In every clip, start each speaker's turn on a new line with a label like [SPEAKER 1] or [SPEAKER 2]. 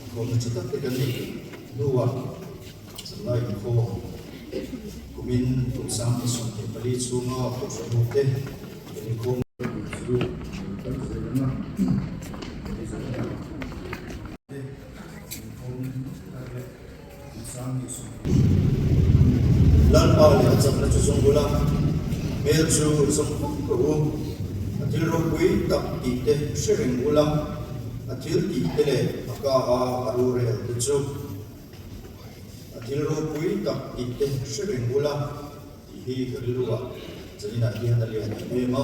[SPEAKER 1] Inkhawmna chi tak te kan neih hnuah zanlai inkhawm kumin kum 2024 chhunga kohhran hote kan inkhawm chu kan zel ang a, te inkhawm thar leh kum 20. Lalpa leh a chakna chu zawng ula, hmel chu zawng fawk rawh u. A thil ropui tak tih te hre reng ula, a thil tih te leh a ka a a rurel te chu. A thil ropui tak tih te hre reng ula tih hi ka rilruah zaninah hian a lian em em a.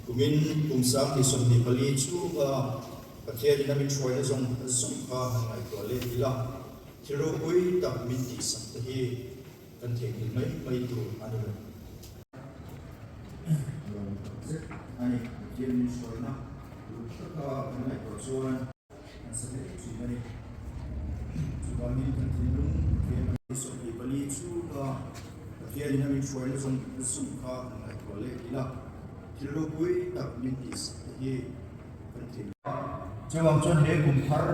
[SPEAKER 1] Kumin kum 2024 chhunga Pathianin a min hruaina zawng zawng kha han ngaihtuah let ila, thil ropui tak min tihsak te hi kan theihnghilh mai mai tur a ni lo. Lawm tak zet a ni. Pathian min hruaina lut taka kan ngaihtuah chuan kan sa hle thin a ni. Chuvangin kan thinlung Pathian 24 chhunga Pathianin a min hruaina zawng zawng kha han ngaihtuah let ila, thil ropui tak min tihsak te hi kan thei. Chuvang chuan he kum thar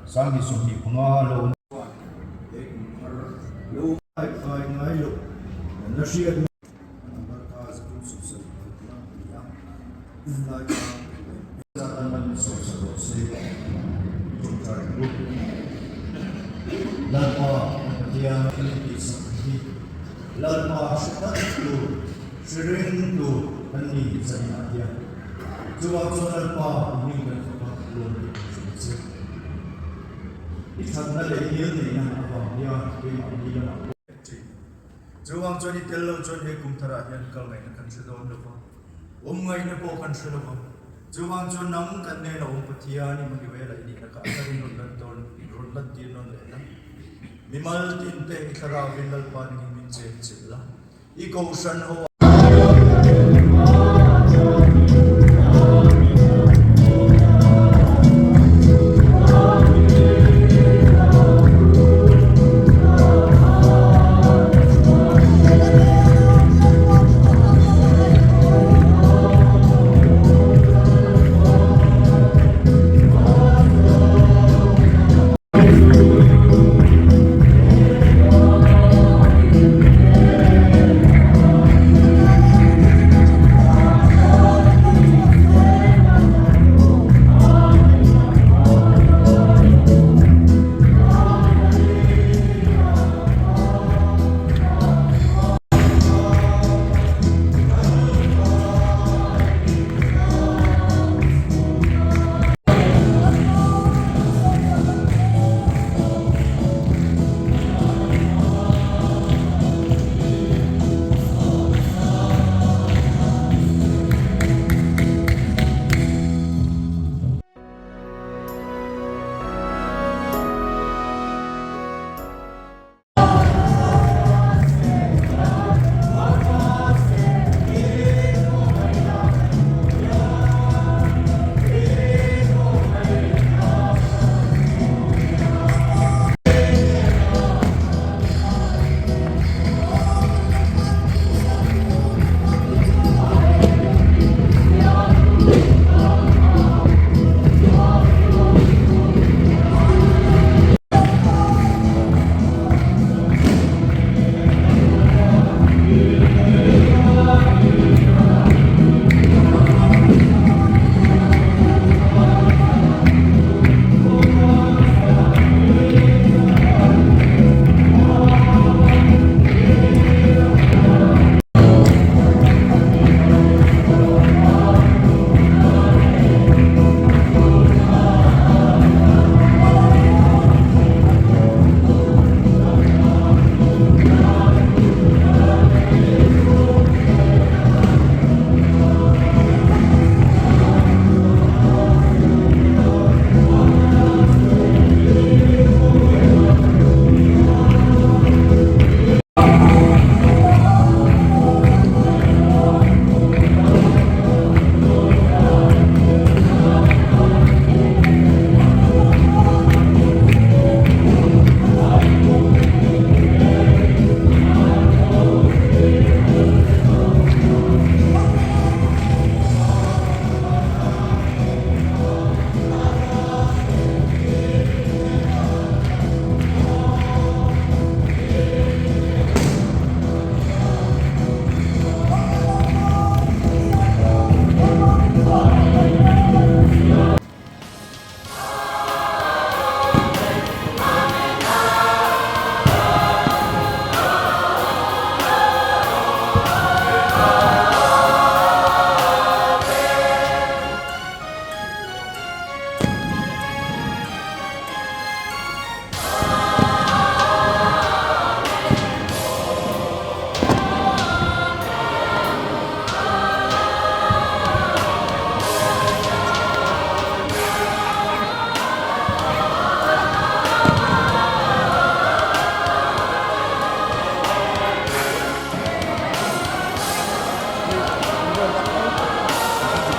[SPEAKER 1] 2025 lo chuan he kum thar lo ngaihfai ngai loh kan la hriat a number kha zathum sawmsarih pakhatna a ni a, lai kha zat an sawmsarih rawh se tawngtai ang u. Lalpa Pathian thil tihsak hi Lalpa hre tak tur, hre reng tur. kan ni zaninah hian. Chuvang chuan Lalpa i hming kan fak a, lawm tih kan hrilh che. I thatna leh i ngilneihna avang hian keimahni lamah pawh. Thin. Chuvang chuan i tel lo chuan he kum tharah hian kal ngaihna kan hre dawn lo va, awm ngaihna pawh kan hre lo va. Chuvang chuan nang kan nena awm Pathian Immanuela i nihna kha a tharin rawn lan tawn, rawn lantir nawn leh la. Mimal tinte i thlarauin Lalpa ningin min chen chilh la, i kohhran ho a.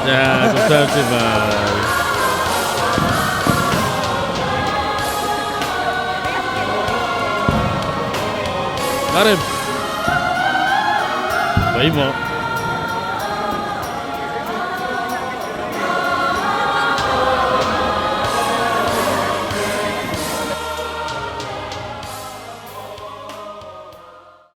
[SPEAKER 2] Ja, kumthar chibai. Got him. Bai maw.